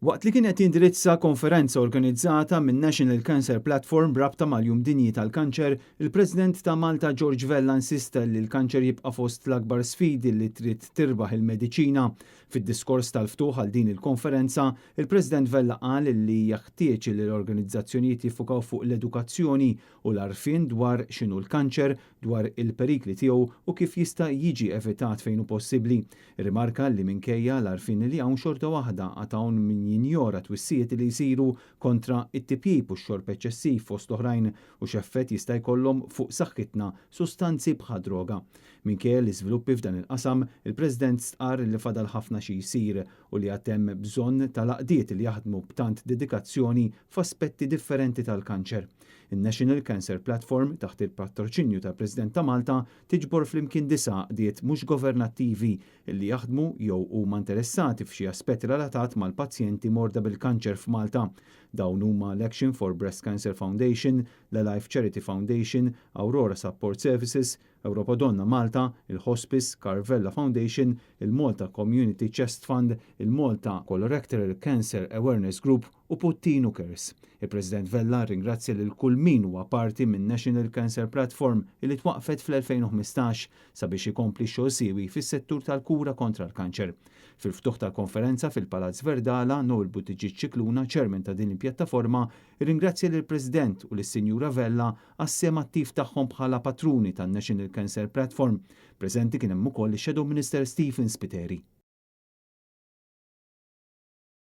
Waqt li kien qed jindirizza konferenza organizzata minn National Cancer Platform b'rabta mal-Jum Dinji tal-Kanċer, il-President ta' Malta George Vella insista li l-kanċer jibqa' fost l-akbar sfidi li trid tirbaħ il-mediċina. Fid-diskors tal-ftuħ għal din il-konferenza, il-President Vella qal li jeħtieġ li l-organizzazzjonijiet jiffukaw fuq l-edukazzjoni u l-għarfien dwar x'inhu l-kanċer, dwar il-perikli tiegħu u kif jista' jiġi evitat fejn hu possibbli. Irrimarka li minkejja l-għarfien li hawn xorta waħda għad hawn min jinjora twissijiet li jsiru kontra t-tipjip u x-xorb eċċessiv fost oħrajn u x'effett jista' jkollhom fuq saħħitna sustanzi bħad-droga. Minkejja l-iżviluppi f'dan il-qasam, il-President stqarr li fadal ħafna xi jsir u li għad hemm bżonn tal-għaqdiet li jaħdmu b'tant dedikazzjoni f'aspetti differenti tal-kanċer. In-National Cancer Platform, taħt il-patroċinju tal-President ta' Malta, tiġbor flimkien disa' għaqdiet mhux governattivi li jaħdmu jew huma interessati f'xi aspett relatat mal-pazjenti morda bil-kanċer f'Malta. Dawn huma l-Action for Breast Cancer Foundation, l-Alive Charity Foundation, Aurora Support Services, Europa Donna Malta, il-Hospice, Carvella Foundation, il-Malta Community Chest Fund, il-Malta Colorectal Cancer Awareness Group u Puttinu Cares. Il-President Vella ringrazzja lil kull min huwa parti minn National Cancer Platform li twaqfet fl-2015 sabiex ikompli xogħol siewi fis-settur tal-kura kontra l-kanċer. Fil-ftuħ tal-konferenza fil-Palazz Verdala, Noel Buttigieg Scicluna, chairman ta' din il-pjattaforma, ringrazzja lill-President u lis-Sinjura Vella għas-sehem attiv tagħhom bħala patruni tan-National Cancer Platform. Preżenti kien hemm ukoll ix-Shadow Minister Stephen Spiteri.